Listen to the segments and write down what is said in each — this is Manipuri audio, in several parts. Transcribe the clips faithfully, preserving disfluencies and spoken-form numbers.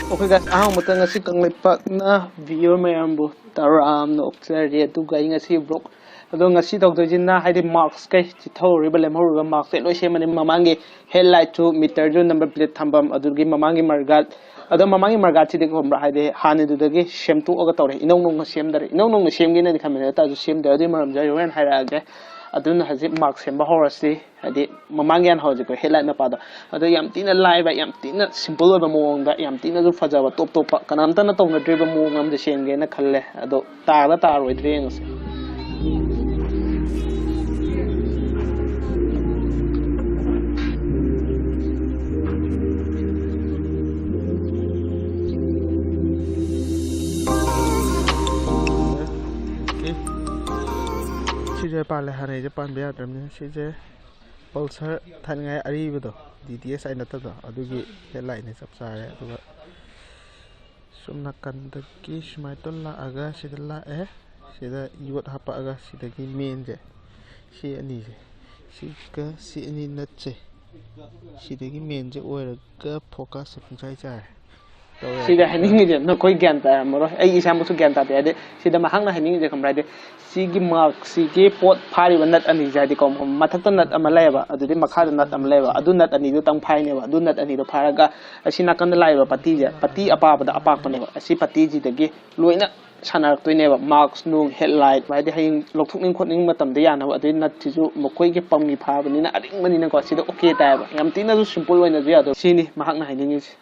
Okay guys, ꯑꯍꯥꯟꯕꯗ ꯉꯁꯤ ꯀꯪꯂꯩꯄꯥꯛꯅ viewer ꯃꯌꯥꯝꯕꯨ ꯇꯔꯥꯝꯅ ꯑꯣꯛꯆꯔꯤ꯫ ꯑꯗꯨꯒ ꯑꯩ ꯉꯁꯤ vlog ꯑꯗꯣ ꯉꯁꯤ ꯇꯧꯗꯣꯏꯁꯤꯅ ꯍꯥꯏꯗꯤ mask ꯀꯩ ꯆꯤꯠꯊꯍꯧꯔꯤꯕ ꯂꯦꯝꯍꯧꯔꯤꯕ mask ꯁꯦ ꯂꯣꯏ ꯁꯦꯝꯃꯅꯤ꯫ ꯃꯃꯥꯡꯒꯤ headlight ꯁꯨ, meter ꯁꯨ, number plate ꯊꯝꯐꯝ, ꯑꯗꯨꯒꯤ ꯃꯃꯥꯡꯒꯤ ꯃꯔꯒꯥꯠ꯫ ꯑꯗꯣ ꯃꯃꯥꯡꯒꯤ ꯃꯔꯒꯥꯠꯁꯤꯗꯤ ꯈꯪꯕ꯭ꯔꯥ, ꯍꯥꯏꯗꯤ ꯍꯥꯟꯅꯗꯨꯗꯒꯤ ꯁꯦꯝꯗꯣꯛꯑꯒ ꯇꯧꯔꯦ꯫ ꯏꯅꯧ ꯅꯧꯅ ꯁꯦꯝꯗꯔꯦ꯫ ꯏꯅꯧ ꯅꯧꯅ ꯁꯦꯝꯒꯦꯅꯗꯤ ꯈꯟꯕꯅꯦ, ꯑꯗꯨ ꯇꯥꯔꯁꯨ ꯁꯦꯝꯗꯔꯦ꯫ ꯑꯗꯨꯒꯤ ꯃꯔꯝꯁꯦ ꯑꯩ ꯍꯣꯔꯦꯟ ꯍꯥꯏꯔꯛꯑꯒꯦ꯫ ꯑꯗꯨꯅ ꯍꯧꯖꯤꯛ mask ꯁꯦꯝꯕ ꯍꯧꯔꯁꯤ꯫ ꯍꯥꯏꯗꯤ ꯃꯃꯥꯡꯒꯤ ꯍꯥꯟꯅ ꯍꯧꯔꯁꯤꯀꯣ, headlight ꯃꯄꯥꯗꯣ꯫ ꯑꯗꯣ ꯌꯥꯝ ꯊꯤꯅ ꯂꯥꯏꯕ, ꯌꯥꯝ ꯊꯤꯅ simple ꯑꯣꯏꯕ ꯃꯑꯣꯡꯗ, ꯌꯥꯝ ꯊꯤꯅꯁꯨ ꯐꯖꯕ, top ꯇꯣꯞꯄ, ꯀꯅꯥꯝꯇꯅ ꯇꯧꯅꯗ꯭ꯔꯤꯕ ꯃꯑꯣꯡ ꯑꯃꯗꯤ ꯁꯦꯝꯒꯦꯅ ꯈꯜꯂꯦ꯫ ꯑꯗꯣ ꯇꯥꯔ ꯇꯥꯔꯣꯏꯗ꯭ꯔꯦ ꯌꯦꯡꯉꯁꯦ꯫ ꯁꯤꯁꯦ ꯄꯥꯜꯂꯦ, ꯍꯥꯟꯅꯩꯁꯦ ꯄꯥꯟꯕ ꯌꯥꯗ꯭ꯔꯕꯅꯤꯅ꯫ ꯁꯤꯁꯦ Pulsar ꯊꯥꯅꯤꯡꯉꯥꯏ ꯑꯔꯤꯕꯗꯣ, D T S I ꯅꯠꯇꯕꯗꯣ, ꯑꯗꯨꯒꯤ headlight ꯅꯦ, ꯆꯞ ꯆꯥꯔꯦ꯫ ꯑꯗꯨꯒ ꯁꯨꯝ ꯅꯥꯀꯟꯗꯒꯤ ꯁꯨꯃꯥꯏꯅ ꯇꯧꯔ ꯂꯥꯛꯑꯒ ꯁꯤꯗ ꯂꯥꯛꯑꯦ꯫ ꯁꯤꯗ ꯌꯣꯠ ꯍꯥꯞꯄꯛꯑꯒ ꯁꯤꯗꯒꯤ main ꯁꯦ, ꯁꯤ ꯑꯅꯤꯁꯦ, ꯁꯤꯒ ꯁꯤ ꯑꯅꯤ nut ꯁꯦ, ꯁꯤꯗꯒꯤ main ꯁꯦ ꯑꯣꯏꯔꯒ focus ꯁꯦ ꯄꯨꯡꯆꯥꯏ ꯆꯥꯏꯔꯦ꯫ ꯇꯧꯔꯦ꯫ ꯁꯤꯗ ꯍꯥꯏꯅꯤꯡꯉꯤꯁꯦ ꯅꯈꯣꯏ ꯒ꯭ꯌꯥꯟ ꯇꯥꯔꯝꯃꯔꯣꯏ, ꯑꯩ ꯏꯁꯥꯃꯛꯁꯨ ꯒ꯭ꯌꯥꯟ ꯇꯥꯗꯦ꯫ ꯍꯥꯏꯗꯤ ꯁꯤꯗ ꯃꯍꯥꯛꯅ ꯍꯥꯏꯅꯤꯡꯉꯤꯁꯦ ꯈꯪꯕ꯭ꯔꯥ, ꯍꯥꯏꯗꯤ ꯁꯤꯒꯤ mask ꯁꯤꯒꯤ ꯄꯣꯠ ꯐꯥꯔꯤꯕ nut ꯑꯅꯤꯁꯦ, ꯍꯥꯏꯗꯤꯀꯣ, ꯃꯊꯛꯇ nut ꯑꯃ ꯂꯩꯌꯦꯕ, ꯑꯗꯨꯗꯤ ꯃꯈꯥꯗ nut ꯑꯃ ꯂꯩꯌꯦꯕ, ꯑꯗꯨ nut ꯑꯅꯤꯗꯨꯇꯪ ꯐꯥꯏꯅꯦꯕ꯫ ꯑꯗꯨ nut ꯑꯅꯤꯗꯣ ꯐꯥꯔꯒ ꯑꯁꯤ ꯅꯥꯀꯟꯗ ꯂꯥꯛꯏꯕ ꯄꯇꯤꯁꯦ, ꯄꯇꯤ ꯑꯄꯥꯕꯗ ꯑꯄꯥꯛꯄꯅꯦꯕ, ꯑꯁꯤ ꯄꯇꯤꯁꯤꯗꯒꯤ ꯂꯣꯏꯅ ꯁꯥꯟꯅꯔꯛꯇꯣꯏꯅꯦꯕ꯫ Mask ꯅꯨꯡ, headlight, ꯍꯥꯏꯗꯤ ꯍꯌꯦꯡ ꯂꯧꯊꯣꯛꯅꯤꯡ ꯈꯣꯠꯅꯤꯡꯕ ꯃꯇꯝꯗ ꯌꯥꯅꯕ꯫ ꯑꯗꯨꯗꯩ nut ꯁꯤꯁꯨ ꯃꯈꯣꯏꯒꯤ ꯄꯝꯒꯤ ꯐꯥꯕꯅꯤꯅ, ꯑꯔꯤꯡꯕꯅꯤꯅꯀꯣ, ꯁꯤꯗ okay ꯇꯥꯏꯌꯦꯕ꯫ ꯌꯥꯝ ꯊꯤꯅꯁꯨ simple ꯑꯣꯏꯅꯁꯨ ꯌꯥꯗꯧ꯫ ꯁꯤꯅꯤ ꯃꯍꯥꯛꯅ ꯍꯥꯏꯅꯤꯡꯉꯤꯁꯦ꯫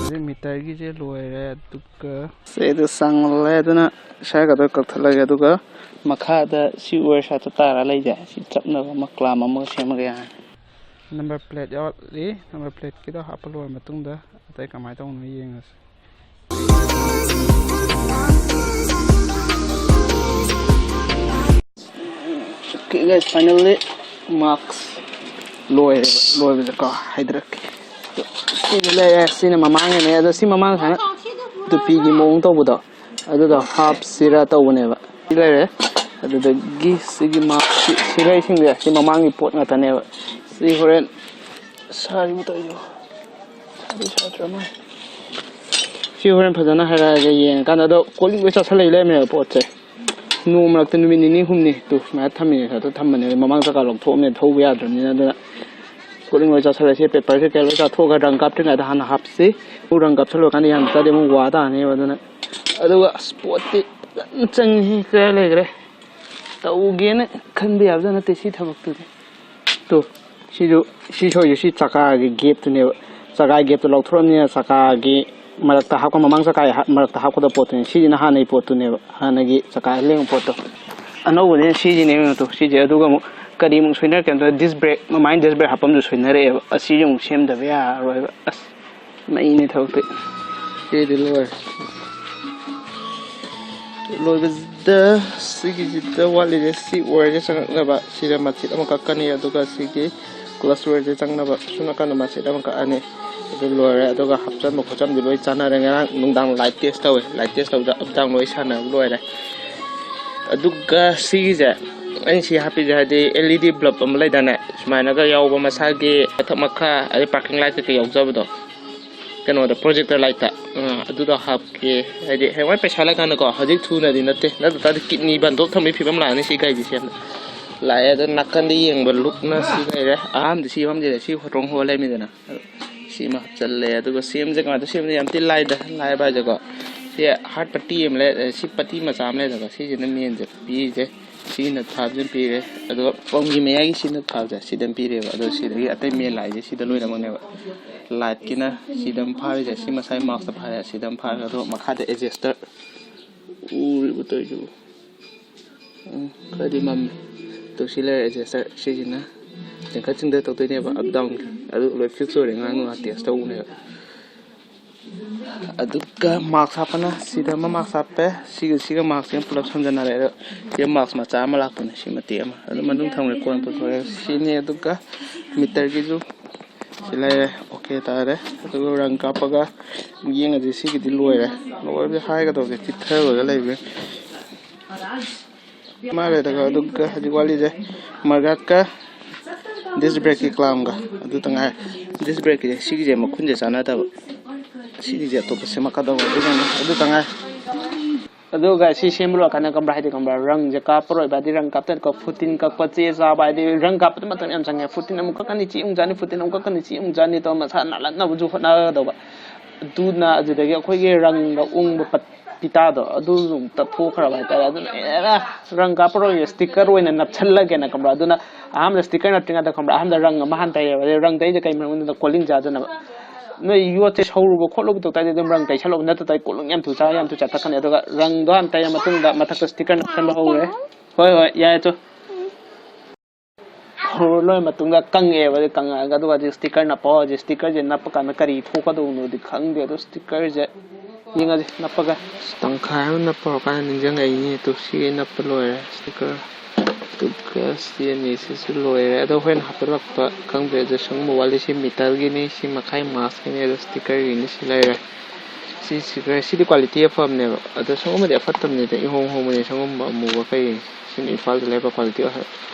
ꯍꯧꯖꯤꯛ meter ꯒꯤꯁꯦ ꯂꯣꯏꯔꯦ, ꯑꯗꯨꯒ ꯁꯤꯗ ꯆꯪꯂꯦ꯫ ꯑꯗꯨꯅ ꯁ꯭ꯋꯥꯏꯒꯗꯣ ꯀꯛꯊꯠꯂꯒꯦ, ꯑꯗꯨꯒ ꯃꯈꯥꯗ ꯁꯤ wire ꯁꯥꯠꯇ ꯇꯥꯔ ꯂꯩꯁꯦ, ꯁꯤ ꯆꯞꯅꯕ ꯑꯃ clamp ꯑꯃꯒ ꯁꯦꯝꯃꯒ ꯌꯥꯔꯅꯤ꯫ Number plate ꯌꯥꯎꯔꯤ꯫ Number plate ꯀꯤꯗꯣ ꯍꯥꯞꯄ ꯂꯣꯏꯔ ꯃꯇꯨꯡꯗ ꯑꯇꯩ ꯀꯃꯥꯏꯅ ꯇꯧꯕꯅꯣ ꯌꯦꯡꯉꯁꯤ꯫ Okay guys, finally mask ꯂꯣꯏꯔꯦꯕ꯫ ꯂꯣꯏꯕꯗꯀꯣ ꯍꯥꯏꯗꯔꯛꯀꯦ꯫ ꯁꯤꯗ ꯂꯩꯔꯦ꯫ ꯁꯤꯅ ꯃꯃꯥꯡꯒꯤꯅꯦ꯫ ꯑꯗꯣ ꯁꯤ ꯃꯃꯥꯡ ꯁꯨꯃꯥꯏꯅ ꯇꯨꯄꯤꯒꯤ ꯃꯑꯣꯡ ꯇꯧꯕꯗꯣ, ꯑꯗꯨꯗꯣ ꯍꯥꯞꯁꯤꯔ ꯇꯧꯕꯅꯦꯕ꯫ ꯁꯤ ꯂꯩꯔꯦ꯫ ꯑꯗꯨꯗꯒꯤ ꯁꯤꯒꯤ ꯃꯥ-, ꯁꯤ-, ꯁꯤꯔꯩꯁꯤꯡꯁꯦ ꯁꯤ ꯃꯃꯥꯡꯒꯤ ꯄꯣꯠ ꯉꯥꯛꯇꯅꯦꯕ꯫ ꯁꯤ ꯍꯣꯔꯦꯟ ꯁꯥꯔꯤꯕ ꯇꯧꯔꯤꯗꯣ꯫ ꯁꯥꯗꯤ ꯁꯥꯗ꯭ꯔ ꯃꯥꯜꯂꯦ꯫ ꯁꯤ ꯍꯣꯔꯦꯟ ꯐꯖꯅ ꯍꯥꯏꯔꯛꯑꯒꯦ ꯌꯦꯡꯉꯀꯥꯟꯗ꯫ ꯑꯗꯣ ꯀꯣꯜ ꯂꯤꯛ ꯂꯣꯏ ꯆꯥꯁꯜꯂꯛꯏ ꯂꯩꯔꯝꯃꯦꯕ ꯄꯣꯠꯁꯦ꯫ ꯅꯣꯡ ꯃꯔꯛꯇ ꯅꯨꯃꯤꯠ ꯅꯤꯅꯤ ꯍꯨꯝꯅꯤ ꯇꯨ ꯁꯨꯃꯥꯏꯅ ꯊꯝꯃꯤꯅꯦ꯫ ꯁꯥꯏꯠꯇ ꯊꯝꯕꯅꯦ꯫ ꯃꯃꯥꯡ ꯆꯀꯥ ꯂꯧꯊꯣꯛꯑꯝꯅꯦ, ꯊꯧꯕ ꯌꯥꯗ꯭ꯔꯕꯅꯤꯅ꯫ ꯑꯗꯨꯅ ꯀꯣꯜ ꯂꯤꯛ ꯂꯣꯏ ꯆꯥꯁꯜꯂꯦ꯫ ꯁꯤ ꯄꯦꯄꯔ ꯀꯩꯀꯩ ꯂꯣꯏ ꯆꯥꯊꯣꯛꯑꯒ ꯔꯪ ꯀꯥꯞꯇ꯭ꯔꯤꯉꯩꯗ ꯍꯥꯟꯅ ꯍꯥꯞꯁꯤ꯫ ꯔꯪ ꯀꯥꯞꯁꯜꯂꯀꯥꯟꯗ ꯌꯥꯝ ꯆꯥꯗꯦ, ꯑꯃꯨꯛ ꯋꯥ ꯇꯥꯅꯦꯕ꯫ ꯑꯗꯨꯅ, ꯑꯗꯨꯒ ꯑꯁ, ꯄꯣꯠꯇꯤ ꯐꯖꯅ ꯆꯪꯉꯤ꯫ ꯀꯌꯥ ꯂꯩꯈ꯭ꯔꯦ? ꯇꯧꯒꯦꯅ ꯈꯟꯕ ꯌꯥꯕꯖꯥꯠ ꯅꯠꯇꯦ ꯁꯤ ꯊꯕꯛꯇꯨꯗꯤ꯫ ꯇꯨ, ꯁꯤꯁꯨ, ꯁꯤ ꯁꯣꯏꯁꯨ ꯁꯤ ꯆꯀꯥꯒꯤ ꯒꯦꯞꯇꯨꯅꯦꯕ꯫ ꯆꯀꯥꯒꯤ ꯒꯦꯞꯇꯨ ꯂꯧꯊꯣꯔꯛꯑꯕꯅꯤꯅ ꯆꯀꯥꯒꯤ ꯃꯔꯛꯇ ꯍꯥꯞꯄ, ꯃꯃꯥꯡ ꯆꯀꯥꯒꯤ ꯍꯥ-, ꯃꯔꯛꯇ ꯍꯥꯞꯀꯗꯕ ꯄꯣꯠꯇꯨꯅꯦ꯫ ꯁꯤꯁꯤꯅ ꯍꯥꯟꯅꯒꯤ ꯄꯣꯠꯇꯨꯅꯦꯕ, ꯍꯥꯟꯅꯒꯤ ꯆꯀꯥ ꯂꯦꯡꯕ ꯄꯣꯠꯇꯣ꯫ ꯑꯅꯧꯕꯅꯦ ꯁꯤꯁꯤꯅꯦ, ꯌꯦꯡꯉꯨ ꯇꯨ, ꯁꯤꯁꯦ꯫ ꯑꯗꯨꯒ ꯑꯃꯨꯛ ꯀꯔꯤ ꯑꯃꯨꯛ ꯁꯣꯏꯅꯔꯛꯀꯦ ꯍꯥꯏꯕꯗ ꯗꯤꯁ ꯕ꯭ꯔꯦꯛ, ꯃꯃꯥꯡ ꯗꯤꯁ ꯕ꯭ꯔꯦꯛ ꯍꯥꯞꯐꯝꯁꯨ ꯁꯣꯏꯅꯔꯛꯑꯦꯕ꯫ ꯑꯁꯤꯁꯨ ꯑꯃꯨꯛ ꯁꯦꯝꯗꯕ ꯌꯥꯔꯔꯣꯏꯕ꯫ ꯑꯁ, ꯃꯩꯅꯤ ꯊꯕꯛꯇꯤ꯫ ꯁꯤꯗꯤ ꯂꯣꯏꯔꯦ꯫ ꯂꯣꯏꯕꯁꯤꯗ ꯁꯤꯒꯤꯁꯤꯗ ꯋꯥꯠꯂꯤꯁꯦ ꯁꯤ ꯑꯣꯏꯜꯁꯦ ꯆꯪꯉꯛꯅꯕ꯫ ꯁꯤꯗ ꯃꯆꯦꯠ ꯑꯃ ꯀꯛꯀꯅꯤ, ꯑꯗꯨꯒ ꯁꯤꯒꯤ ꯀ꯭ꯂꯁ ꯑꯣꯏꯜꯁꯦ ꯆꯪꯅꯕ ꯁꯣꯝ ꯅꯥꯀꯟꯗ ꯃꯆꯦꯠ ꯑꯃ ꯀꯛꯑꯅꯤ꯫ ꯑꯗꯨ ꯂꯣꯏꯔꯦ꯫ ꯑꯗꯨꯒ ꯍꯥꯞꯆꯟꯕ ꯈꯣꯠꯆꯟꯕꯗꯤ ꯂꯣꯏ ꯆꯥꯟꯅꯔꯦ꯫ ꯉꯔꯥꯡ ꯅꯨꯡꯗꯥꯡ ꯂꯥꯏꯠ ꯇꯦꯁ ꯇꯧꯋꯦ꯫ ꯂꯥꯏꯠ ꯇꯦꯁ ꯇꯧꯕꯗ ꯑꯞ ꯗꯥꯎꯟ ꯂꯣꯏ ꯁꯥꯟꯅꯕ ꯂꯣꯏꯔꯦ꯫ ꯑꯗꯨꯒ ꯁꯤꯒꯤꯁꯦ ꯑꯩꯅ ꯁꯤ ꯍꯥꯞꯄꯤꯁꯦ ꯍꯥꯏꯗꯤ ꯑꯦꯜ ꯏ ꯗꯤ ꯕ꯭ꯂꯕ ꯑꯃ ꯂꯩꯗꯥꯏꯅꯦ, ꯁꯨꯃꯥꯏꯅꯒ ꯌꯥꯎꯕ ꯃꯁꯥꯒꯤ ꯃꯊꯛ ꯃꯈꯥ, ꯑꯗꯩ ꯄꯥꯔꯀꯤꯡ ꯂꯥꯏꯠ ꯀꯩꯀꯩ ꯌꯥꯎꯖꯕꯗꯣ, ꯀꯩꯅꯣꯗ, ꯄ꯭ꯔꯣꯖꯦꯛꯇꯔ ꯂꯥꯏꯠꯇ꯫ ꯑꯥ, ꯑꯗꯨꯗꯣ ꯍꯥꯞꯀꯦ꯫ ꯍꯥꯏꯗꯤ ꯍꯌꯦꯡꯋꯥꯏ ꯄꯩꯁꯥ ꯂꯩꯔꯀꯥꯟꯗꯀꯣ, ꯍꯧꯖꯤꯛ ꯊꯨꯅꯗꯤ ꯅꯠꯇꯦ, ꯅꯠꯇ ꯇꯥꯔꯗꯤ ꯀꯤꯠꯅꯤ ꯕꯟ ꯇꯧ ꯊꯝꯕꯒꯤ ꯐꯤꯕꯝ ꯂꯥꯛꯑꯅꯤ ꯁꯤ ꯒꯥꯔꯤꯁꯦ ꯁꯦꯝꯕꯗ꯫ ꯂꯥꯛꯑꯦ꯫ ꯑꯗꯣ ꯅꯥꯀꯟꯗ ꯌꯦꯡꯕ ꯂꯨꯛꯅ ꯁꯤ ꯂꯩꯔꯦ꯫ ꯑꯍꯥꯟꯕꯗ ꯁꯤ ꯐꯝꯁꯤꯗ ꯁꯤ ꯍꯣꯇ꯭ꯔꯣꯡ ꯍꯣꯜ ꯂꯩꯔꯝꯃꯤꯗꯅ, ꯁꯤꯃ ꯍꯥꯞꯆꯜꯂꯦ꯫ ꯑꯗꯨꯒ ꯁꯦꯝꯁꯦ ꯀꯃꯥꯏꯅ ꯇꯧ ꯁꯦꯝꯁꯦ? ꯌꯥꯝ ꯊꯤ ꯂꯥꯏꯗ, ꯂꯥꯏꯕ ꯍꯥꯏꯁꯦꯀꯣ꯫ ꯁꯤ ꯍꯥꯔꯠ ꯄꯇꯤ ꯑꯃ ꯂꯩ, ꯁꯤ ꯄꯇꯤ ꯃꯆꯥ ꯑꯃ ꯂꯩꯗꯅ, ꯁꯤꯁꯤꯅ ꯃꯦꯟꯁꯦ ꯄꯤꯔꯤꯁꯦ꯫ ꯁꯤꯅ ꯊꯥꯕꯁꯤꯅ ꯄꯤꯔꯦ꯫ ꯑꯗꯨꯒ ꯄꯝꯒꯤ ꯃꯌꯥꯏꯒꯤ ꯁꯤꯅ ꯊꯥꯕꯁꯦ ꯁꯤꯗ ꯑꯃ ꯄꯤꯔꯦꯕ꯫ ꯑꯗꯣ ꯁꯤꯗꯒꯤ ꯑꯇꯩ ꯃꯦꯟ ꯂꯥꯏꯟꯁꯦ ꯁꯤꯗ ꯂꯣꯏꯅꯃꯛꯅꯦꯕ꯫ ꯂꯥꯏꯠꯀꯤꯅ ꯁꯤꯗ ꯑꯃ ꯐꯥꯔꯤꯁꯦ, ꯁꯤ ꯃꯁꯥꯏ ꯃꯥꯎꯁꯇ ꯐꯥꯔꯦ, ꯁꯤꯗ ꯑꯃ ꯐꯥꯔꯒ, ꯑꯗꯣ ꯃꯈꯥꯗ ꯑꯦꯗꯖꯁꯇꯔ ꯎꯔꯤꯕ ꯇꯧꯔꯤꯁꯤꯕꯨ? ꯎꯝ, ꯈꯔꯗꯤ ꯃꯝꯃꯦ꯫ ꯑꯗꯣ ꯁꯤ ꯂꯩꯔꯦ ꯑꯦꯗꯖꯁꯇꯔ꯫ ꯁꯤꯁꯤꯅ ꯆꯤꯡꯈꯠ ꯆꯤꯡꯊ ꯇꯧꯗꯣꯏꯅꯦꯕ, ꯑꯞ ꯗꯥꯎꯟꯒꯤ꯫ ꯑꯗꯨ ꯂꯣꯏ ꯐꯤꯛꯁ ꯑꯣꯏꯔꯦ, ꯉꯔꯥꯡ ꯅꯨꯡꯗꯥꯡ ꯇꯦꯁ ꯇꯧꯕꯅꯦꯕ꯫ ꯑꯗꯨꯒ ꯃꯥꯛꯁ ꯍꯥꯞꯄꯅ ꯁꯤꯗ ꯑꯃ ꯃꯥꯛꯁ ꯍꯥꯞꯄꯦ, ꯁꯤꯒ ꯁꯤꯒ ꯃꯥꯛꯁꯁꯤꯒ ꯄꯨꯂꯞ ꯁꯝꯖꯟꯅꯔꯦ꯫ ꯑꯗꯣ ꯁꯤꯗ ꯃꯥꯛꯁ ꯃꯆꯥ ꯑꯃ ꯂꯥꯛꯄꯅꯦ, ꯁꯤ ꯃꯇꯦꯛ ꯑꯃ, ꯑꯗꯨ ꯃꯅꯨꯡ ꯊꯝꯈ꯭ꯔꯦ, ꯀꯣꯟꯅ ꯄꯨꯊꯣꯔꯛꯑꯦ꯫ ꯁꯤꯅꯤ꯫ ꯑꯗꯨꯒ ꯃꯤꯇꯔꯒꯤꯁꯨ ꯁꯤ ꯂꯩꯔꯦ, ꯑꯣꯀꯦ ꯇꯥꯔꯦ꯫ ꯑꯗꯨꯒ ꯔꯪ ꯀꯥꯞꯄꯒ ꯌꯦꯡꯉꯁꯤ꯫ ꯁꯤꯒꯤꯗꯤ ꯂꯣꯏꯔꯦ, ꯂꯣꯏꯕꯗꯤ ꯍꯥꯏꯒꯗꯧꯁꯦ ꯆꯤꯊꯔꯒ ꯂꯩꯕ꯫ ꯃꯥꯜꯂꯦꯗꯒ꯫ ꯑꯗꯨꯒ ꯍꯧꯖꯤꯛ ꯋꯥꯠꯂꯤꯁꯦ ꯃꯔꯒꯥꯠꯀ ꯗꯤꯁ ꯕ꯭ꯔꯦꯛꯀꯤ ꯀ꯭ꯂꯥꯝꯒ ꯑꯗꯨꯇ ꯉꯥꯏꯔꯦ꯫ ꯗꯤꯁ ꯕ꯭ꯔꯦꯛꯀꯤꯁꯦ ꯁꯤꯒꯤꯁꯦ ꯃꯈꯨꯟꯁꯦ ꯆꯥꯟꯅꯗꯕ, ꯁꯤꯒꯤꯁꯦ ꯑꯇꯣꯞꯄ ꯁꯦꯝꯃꯛꯀꯗꯧꯕ, ꯑꯗꯨꯅꯅꯦ꯫ ꯑꯗꯨꯇ ꯉꯥꯏꯔꯦ꯫ ꯑꯗꯨꯒ ꯁꯤ ꯁꯦꯝꯕ ꯂꯣꯏꯔꯀꯥꯟꯗ ꯀꯝꯕ꯭ꯔꯥ ꯍꯥꯏꯗꯤ ꯀꯝꯕ꯭ꯔꯥ ꯔꯪꯁꯦ ꯀꯥꯞꯄꯔꯣꯏꯕ, ꯍꯥꯏꯗꯤ ꯔꯪ ꯀꯥꯞꯇꯅꯀꯣ ꯐꯨꯇꯤꯟ ꯀꯛꯄ, ꯆꯦ ꯆꯥꯕ, ꯍꯥꯏꯗꯤ ꯔꯪ ꯀꯥꯞꯄꯗ ꯃꯇꯝ ꯌꯥꯝ ꯆꯪꯉꯦ꯫ ꯐꯨꯇꯤꯟ ꯑꯃꯨꯛ ꯀꯛꯀꯅꯤ, ꯆꯦ ꯑꯃꯨꯛ ꯆꯥꯅꯤ, ꯐꯨꯇꯤꯟ ꯑꯃꯨꯛ ꯀꯛꯀꯅꯤ, ꯆꯦ ꯑꯃꯨꯛ ꯆꯥꯅꯤ ꯇꯧꯔ ꯃꯁꯥ ꯅꯥꯜꯍꯟꯅꯕꯁꯨ ꯍꯣꯠꯅꯒꯗꯧꯕ꯫ ꯑꯗꯨꯅ ꯑꯗꯨꯗꯒꯤ ꯑꯩꯈꯣꯏꯒꯤ ꯔꯪꯒ ꯎꯪꯕ ꯄꯠ-, ꯄꯤꯇꯥꯗꯣ ꯑꯗꯨꯁꯨ ꯇꯠꯊꯣꯛꯈ꯭ꯔꯕ ꯍꯥꯏꯇꯥꯔꯦ꯫ ꯑꯗꯨꯅ ꯑꯦꯔꯥ, ꯔꯪ ꯀꯥꯞꯄꯔꯣꯏꯒꯦ, ꯁ꯭ꯇꯤꯀꯔ ꯑꯣꯏꯅ ꯅꯞꯁꯜꯂꯒꯦꯅ, ꯈꯪꯕ꯭ꯔꯥ? ꯑꯗꯨꯅ ꯑꯍꯥꯟꯕꯗ ꯁ꯭ꯇꯤꯀꯔ ꯅꯞꯇ꯭ꯔꯤꯉꯩꯗ, ꯈꯪꯕ꯭ꯔꯥ, ꯑꯍꯥꯟꯕꯗ ꯔꯪ ꯑꯃ ꯍꯥꯟꯅ ꯇꯩꯔꯦꯕ꯫ ꯑꯗꯩ ꯔꯪ ꯇꯩꯁꯦ ꯀꯩ ꯃꯔꯝꯒꯤꯅꯣꯗ ꯀꯣꯂꯤꯡ ꯆꯥꯗꯅꯕ꯫ ꯅꯣꯏ ꯌꯣꯠꯁꯦ ꯁꯧꯔꯨꯕ ꯈꯣꯠꯂꯨꯕ ꯇꯧ ꯇꯥꯔꯗꯤ ꯑꯗꯨꯝ ꯔꯪ ꯇꯩꯁꯜꯂꯣ, ꯅꯠꯇ ꯇꯥꯔꯗꯤ ꯀꯣꯂꯤꯡ ꯌꯥꯝ ꯊꯨ ꯆꯥ, ꯌꯥꯝ ꯊꯨ ꯆꯥꯊꯠꯀꯅꯤ꯫ ꯑꯗꯨꯒ ꯔꯪꯗꯣ ꯍꯥꯟꯅ ꯇꯩꯔ ꯃꯇꯨꯡꯗ ꯃꯊꯛꯇ ꯁ꯭ꯇꯤꯀꯔ ꯅꯞꯁꯟꯕ ꯍꯧꯔꯦ꯫ ꯍꯣꯏ, ꯍꯣꯏ, ꯌꯥꯏ, ꯆꯣ꯫ ꯍꯧꯔ ꯂꯣꯏꯔ ꯃꯇꯨꯡꯗ ꯀꯪꯉꯛꯑꯦꯕ, ꯑꯗꯨ ꯀꯪꯉꯛꯑꯒ ꯑꯗꯨꯒ ꯍꯧꯖꯤꯛ ꯁ꯭ꯇꯤꯀꯔ ꯅꯞꯄꯣ꯫ ꯍꯧꯖꯤꯛ ꯁ꯭ꯇꯤꯀꯔꯁꯦ ꯅꯞꯄ ꯀꯥꯟꯗ ꯀꯔꯤ ꯊꯣꯛꯀꯗꯧꯅꯣꯗꯤ ꯈꯪꯗꯦ, ꯑꯗꯣ ꯁ꯭ꯇꯤꯀꯔꯁꯦ ꯌꯦꯡꯉꯁꯤ ꯅꯞꯄꯒ꯫ ꯇꯪꯈꯥꯏ ꯑꯃ ꯅꯞꯄ ꯍꯧꯔꯀꯥꯟꯗ ꯅꯤꯡꯁꯤꯡꯉꯛꯏꯅꯦ꯫ ꯑꯗꯨ ꯁꯤ ꯅꯞꯄ ꯂꯣꯏꯔꯦ ꯁ꯭ꯇꯤꯀꯔ꯫ ꯑꯗꯨꯒ ꯁꯤ ꯑꯅꯤꯁꯤꯁꯨ ꯂꯣꯏꯔꯦ꯫ ꯑꯗꯣ ꯍꯣꯔꯦꯟ ꯍꯥꯞꯆꯤꯜꯂꯛꯄ ꯈꯪꯗ꯭ꯔꯦ꯫ ꯑꯗꯨ ꯁꯪꯒꯨꯝꯕ ꯋꯥꯠꯂꯤ꯫ ꯁꯤ ꯃꯤꯇꯔꯒꯤꯅꯤ, ꯁꯤ ꯃꯈꯥꯏ ꯃꯥꯁꯀꯤꯅꯤ, ꯑꯗꯣ ꯁ꯭ꯇꯤꯀꯔꯒꯤꯅꯤ꯫ ꯁꯤ ꯂꯩꯔꯦ꯫ ꯁꯤ ꯁ꯭ꯇꯤꯀꯔ, ꯁꯤꯗꯤ ꯀ꯭ꯋꯥꯂꯤꯇꯤ ꯑꯐꯕꯅꯦꯕ꯫ ꯑꯗꯣ ꯁꯪꯒꯨꯝꯕꯗꯤ ꯑꯐꯠꯇꯕꯅꯤꯗ, ꯏꯍꯣꯡ ꯍꯣꯡꯕꯅꯤ ꯁꯪꯒꯨꯝꯕ ꯑꯃꯨꯕ ꯀꯩ꯫ ꯁꯤꯅ ꯏꯝꯐꯥꯜꯗ ꯂꯩꯕ ꯀ꯭ꯋꯥꯂꯤꯇꯤ ꯑꯣꯏ-,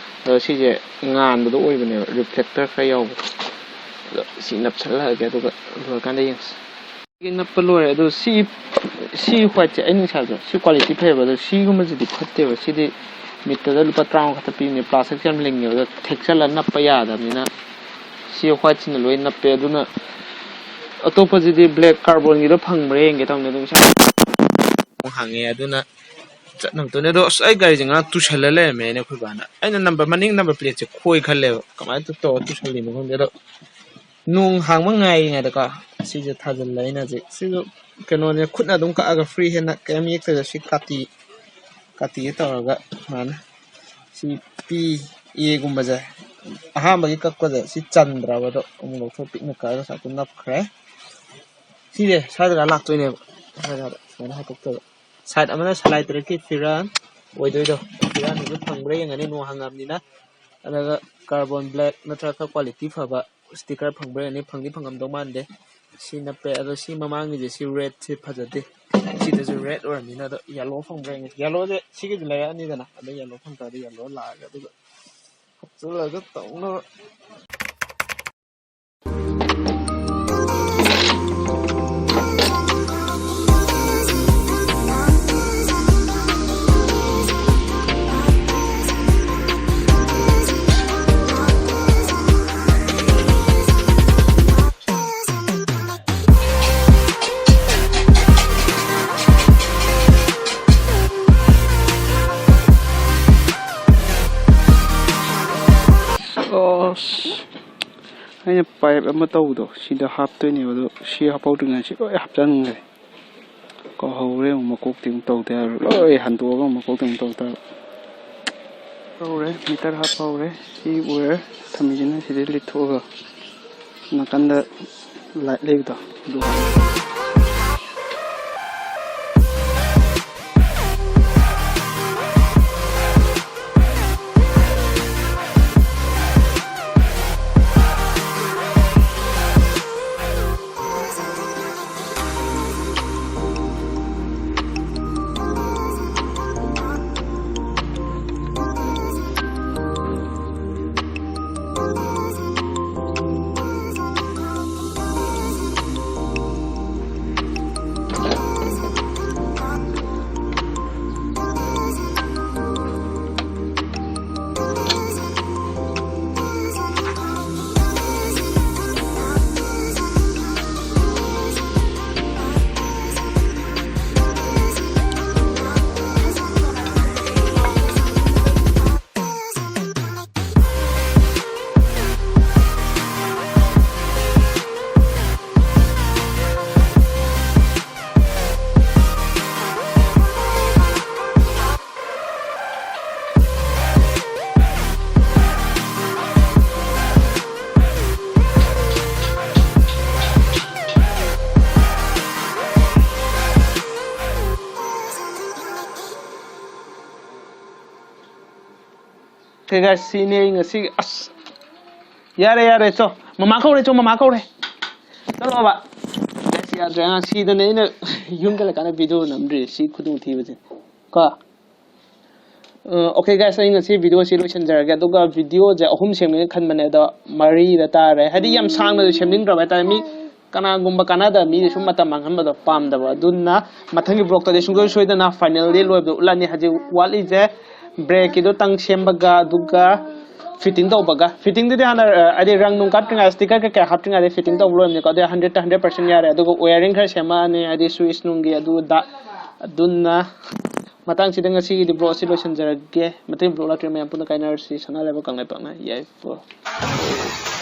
ꯑꯗꯣ ꯁꯤꯁꯦ ꯉꯥꯟꯕꯗꯣ ꯑꯣꯏꯕꯅꯦꯕ, ꯔꯤꯐ꯭ꯂꯦꯛꯇꯔ ꯈꯔ ꯌꯥꯎꯕꯗꯣ꯫ ꯑꯗꯣ ꯁꯤ ꯅꯞꯁꯜꯂꯛꯑꯒꯦ, ꯑꯗꯨꯒ ꯂꯣꯏꯔꯀꯥꯟꯗ ꯌꯦꯡꯁꯤ꯫ ꯁꯤ ꯅꯞꯄ ꯂꯣꯏꯔꯦ꯫ ꯑꯗꯣ ꯁꯤ, ꯁꯤ ꯋꯥꯏꯠꯁꯦ ꯑꯩꯅ ꯉꯁꯥꯏꯁꯨ ꯁꯤ ꯀ꯭ꯋꯥꯂꯤꯇꯤ ꯐꯩꯌꯦꯕ, ꯑꯗꯣ ꯁꯤꯒꯨꯝꯕꯁꯤꯗꯤ ꯐꯠꯇꯦꯕ꯫ ꯁꯤꯗꯤ ꯃꯤꯇꯔꯗ ꯂꯨꯄꯥ ꯇꯔꯥꯃꯉꯥ ꯈꯛꯇ ꯄꯤꯕꯅꯦ, ꯄ꯭ꯂꯥꯁꯇꯤꯛꯁꯦ ꯌꯥꯝ ꯂꯤꯡꯉꯦꯕ, ꯑꯗꯣ ꯊꯦꯛꯆꯜꯂ ꯅꯞꯄ ꯌꯥꯗꯕꯅꯤꯅ ꯁꯤ ꯋꯥꯏꯠꯁꯤꯅ ꯂꯣꯏ ꯅꯞꯄꯦ꯫ ꯑꯗꯨꯅ ꯑꯇꯣꯞꯄꯁꯤꯗꯤ ꯕ꯭ꯂꯦꯛ ꯀꯥꯔꯕꯣꯟꯒꯤꯗꯣ ꯐꯪꯕ꯭ꯔꯥ ꯌꯦꯡꯒꯦ ꯇꯧꯅꯦ, ꯑꯗꯨꯝ ꯏꯁꯥ ꯍꯥꯡꯉꯦ꯫ ꯑꯗꯨꯅ ꯆꯠꯅꯕꯗꯨꯅꯦ꯫ ꯑꯗꯣ ꯑꯁ, ꯑꯩ ꯒꯥꯔꯤꯁꯦ ꯉꯔꯥꯡ ꯇꯨꯁꯜꯂ ꯂꯩꯔꯝꯃꯦꯅꯦ ꯑꯩꯈꯣꯏ ꯕꯥꯅ꯫ ꯑꯩꯅ ꯅꯝꯕꯔ, ꯃꯅꯤꯡ ꯅꯝꯕꯔ ꯄ꯭ꯂꯦꯠꯁꯦ ꯈꯣꯏ ꯈꯜꯂꯦꯕ꯫ ꯀꯃꯥꯏꯅ ꯇꯧꯔ ꯇꯨꯁꯜꯂꯤꯅꯣ ꯈꯪꯗꯦ꯫ ꯑꯗꯣ ꯅꯣꯡ ꯍꯥꯡꯕ ꯉꯥꯏꯔꯤꯉꯩꯗꯀꯣ ꯁꯤꯁꯦ ꯊꯥꯖꯤꯜꯂꯦ ꯑꯩꯅ ꯍꯧꯖꯤꯛ꯫ ꯁꯤꯁꯨ ꯀꯩꯅꯣꯅꯦ, ꯈꯨꯠꯅ ꯑꯗꯨꯝ ꯀꯛꯑꯒ ꯐ꯭ꯔꯤ ꯍꯦꯟꯅ ꯀꯩꯝ ꯌꯦꯛꯇꯕꯤꯗ ꯁꯤ ꯀꯥꯇꯤ, ꯀꯥꯇꯤꯁꯦ ꯇꯧꯔꯒ ꯁꯨꯃꯥꯏꯅ ꯁꯤ ꯄꯤ ꯑꯦꯒꯨꯝꯕꯁꯦ ꯑꯍꯥꯟꯕꯒꯤ ꯀꯛꯄꯁꯦ ꯁꯤ ꯆꯟꯗ꯭ꯔꯕꯗꯣ ꯑꯃꯨꯛ ꯂꯧꯊꯣꯛ ꯄꯤꯛꯅ ꯀꯛꯑꯒ ꯁꯨꯃꯥꯏꯅ ꯅꯞꯈ꯭ꯔꯦ꯫ ꯁꯤꯁꯦ ꯁ꯭ꯋꯥꯏꯗꯒ ꯂꯥꯛꯇꯣꯏꯅꯦꯕ꯫ ꯁ꯭ꯋꯥꯏꯗ ꯁꯨꯃꯥꯏꯅ ꯍꯥꯄꯛꯇꯣꯏꯕ꯫ ꯁꯥꯏꯠ ꯑꯃꯅ ꯁꯂꯥꯏ ꯇꯔꯦꯠꯀꯤ ꯐꯤꯔꯥꯟ ꯑꯣꯏꯗꯣꯏꯗꯣ, ꯐꯤꯔꯥꯟꯗꯨꯁꯨ ꯐꯪꯕ꯭ꯔꯥ ꯌꯦꯡꯉꯅꯤ, ꯅꯣꯡ ꯍꯥꯡꯉꯕꯅꯤꯅ꯫ ꯑꯗꯨꯒ ꯀꯥꯔꯕꯣꯟ ꯕ꯭ꯂꯦꯛ ꯅꯠꯇ꯭ꯔꯒ ꯈꯔ ꯀ꯭ꯋꯥꯂꯤꯇꯤ ꯐꯕ ꯁ꯭ꯇꯤꯀꯔ ꯐꯪꯕ꯭ꯔꯥ ꯌꯦꯡꯉꯅꯤ꯫ ꯐꯪꯗꯤ ꯐꯪꯉꯝꯗꯧ ꯃꯥꯟꯗꯦ꯫ ꯁꯤ ꯅꯞꯄꯦ꯫ ꯑꯗꯣ ꯁꯤ ꯃꯃꯥꯡꯒꯤꯁꯦ, ꯁꯤ ꯔꯦꯠꯁꯦ ꯐꯖꯗꯦ꯫ ꯁꯤꯗꯁꯨ ꯔꯦꯠ ꯑꯣꯏꯔꯕꯅꯤꯅ꯫ ꯑꯗꯣ ꯌꯦꯜꯂꯣ ꯐꯪꯕ꯭ꯔꯥ ꯌꯦꯡꯉꯁꯤ꯫ ꯌꯦꯜꯂꯣꯁꯦ ꯁꯤꯒꯤꯗꯤ ꯂꯩꯔꯛꯑꯅꯤꯗꯅ꯫ ꯑꯗꯣ ꯌꯦꯜꯂꯣ ꯐꯪ ꯇꯥꯔꯗꯤ ꯌꯦꯜꯂꯣ ꯂꯥꯛꯑꯒ ꯑꯗꯨꯒ ꯍꯥꯞꯆꯤꯜꯂꯒ ꯇꯧꯅꯕ꯫ ꯑꯁ, ꯑꯩꯅ ꯄꯥꯏꯞ ꯑꯃ ꯇꯧꯕꯗꯣ ꯁꯤꯗ ꯍꯥꯞꯇꯣꯏꯅꯦꯕ, ꯑꯗꯣ ꯁꯤ ꯍꯥꯞꯍꯧꯗ꯭ꯔꯤꯉꯩ ꯁꯤ ꯂꯣꯏ ꯍꯥꯞꯆꯟꯈ꯭ꯔꯦ꯫ ꯀꯧꯍꯧꯔꯦ ꯑꯃꯨꯛ, ꯃꯀꯣꯛꯇꯤ ꯑꯃꯨꯛ ꯇꯧꯗ ꯌꯥꯔꯣꯏ꯫ ꯂꯣꯏ ꯍꯟꯗꯣꯛꯑꯒ ꯑꯃꯨꯛ ꯃꯀꯣꯛꯇꯤ ꯑꯃꯨꯛ ꯇꯧꯗ ꯌꯥꯔꯣꯏ꯫ ꯍꯧꯔꯦ, ꯃꯤꯇꯔ ꯍꯥꯞꯄ ꯍꯧꯔꯦ꯫ ꯁꯤ ꯋꯦꯌꯔ ꯊꯝꯃꯤꯁꯤꯅ ꯁꯤꯗꯩ ꯂꯤꯠꯊꯣꯛꯑꯒ ꯅꯥꯀꯟꯗ ꯂꯥꯏꯠ ꯂꯩꯕꯗꯣ ꯑꯗꯨ ꯍꯥꯞꯄ꯫ ꯀꯩꯀꯥ ꯁꯤꯅꯦ ꯑꯩ ꯉꯁꯤ꯫ ꯑꯁ, ꯌꯥꯔꯦ, ꯌꯥꯔꯦ, ꯆꯣ꯫ ꯃꯃꯥ ꯀꯧꯔꯦ, ꯆꯣ, ꯃꯃꯥ ꯀꯧꯔꯦ꯫ ꯆꯠꯂꯣꯕ꯫ ꯑꯁ, ꯌꯥꯗ꯭ꯔꯦ, ꯑꯉꯥꯡ ꯁꯤꯗꯅꯦ ꯑꯩꯅ ꯌꯨꯝꯗ ꯂꯩꯀꯥꯟꯗ ꯚꯤꯗꯤꯑꯣ ꯅꯝꯗ꯭ꯔꯤ, ꯁꯤ ꯈꯨꯗꯣꯡ ꯊꯤꯕꯁꯦ꯫ ꯀꯣ꯫ ꯑ, okay guys, ꯑꯩ ꯉꯁꯤ ꯚꯤꯗꯤꯑꯣꯁꯤ ꯂꯣꯏꯁꯤꯟꯖꯔꯒꯦ꯫ ꯑꯗꯨꯒ ꯚꯤꯗꯤꯑꯣꯁꯦ ꯑꯍꯨꯝ ꯁꯦꯝꯒꯦꯅ ꯈꯟꯕꯅꯦ, ꯑꯗꯣ ꯃꯔꯤꯗ ꯇꯥꯔꯦ꯫ ꯍꯥꯏꯗꯤ ꯌꯥꯝ ꯁꯥꯡꯅꯁꯨ ꯁꯦꯝꯅꯤꯡꯗ꯭ꯔꯕ ꯍꯥꯏꯇꯥꯔꯦ꯫ ꯃꯤ ꯀꯅꯥꯒꯨꯝꯕ ꯀꯥꯟꯅꯗꯕ ꯃꯤꯗꯤ ꯁꯨꯝ ꯃꯇꯝ ꯃꯥꯡꯍꯟꯕꯗꯣ ꯄꯥꯝꯗꯕ꯫ ꯑꯗꯨꯅ ꯃꯊꯪꯒꯤ ꯕ꯭ꯂꯣꯛꯇꯗꯤ ꯁꯨꯡꯁꯣꯏ ꯁꯣꯏꯗꯅ ꯐꯥꯏꯅꯦꯜꯗꯤ ꯂꯣꯏꯕꯗ ꯎꯠꯂꯅꯤ꯫ ꯍꯧꯖꯤꯛ ꯋꯥꯠꯂꯤꯁꯦ ꯕ꯭ꯔꯦꯛꯀꯤꯗꯣ ꯇꯪ ꯁꯦꯝꯕꯒ, ꯑꯗꯨꯒ ꯐꯤꯠꯇꯤꯡ ꯇꯧꯕꯒ꯫ ꯐꯤꯠꯇꯤꯡꯗꯨꯗꯤ ꯍꯥꯟꯅ, ꯑ, ꯍꯥꯏꯗꯤ ꯔꯪ ꯅꯨꯡ ꯀꯥꯞꯇ꯭ꯔꯤꯉꯩ, ꯁ꯭ꯇꯤꯀꯔ ꯀꯩꯀꯩ ꯍꯥꯞꯇ꯭ꯔꯤꯉꯩꯗ ꯐꯤꯠꯇꯤꯡ ꯇꯧꯕ ꯂꯣꯏꯕꯅꯤꯀꯣ꯫ ꯑꯗꯨꯗꯤ ꯍꯟꯗ꯭ꯔꯦꯠꯇ ꯍꯟꯗ꯭ꯔꯦꯠ ꯄꯥꯔꯁꯦꯟ ꯌꯥꯔꯦ꯫ ꯑꯗꯨꯒ ꯋꯦꯌꯥꯔꯤꯡ ꯈꯔ ꯁꯦꯝꯃꯛꯑꯅꯤ, ꯍꯥꯏꯗꯤ ꯁ꯭ꯋꯤꯁ ꯅꯨꯡꯒꯤ ꯑꯗꯨ ꯑꯗꯥ꯫ ꯑꯗꯨꯅ ꯃꯇꯥꯡꯁꯤꯗ ꯉꯁꯤꯒꯤꯗꯤ ꯕ꯭ꯂꯣꯛ ꯑꯁꯤ ꯂꯣꯏꯁꯤꯟꯖꯔꯒꯦ꯫ ꯃꯊꯪ ꯕ꯭ꯂꯣꯛ ꯂꯥꯛꯇ꯭ꯔꯤ ꯃꯌꯥꯝ ꯄꯨꯟꯅ ꯀꯥꯏꯅꯔꯁꯤ꯫ ꯁꯅꯥ ꯂꯩꯕꯥꯛ ꯀꯪꯂꯩꯄꯥꯛꯅ ꯌꯥꯏꯐꯕ꯫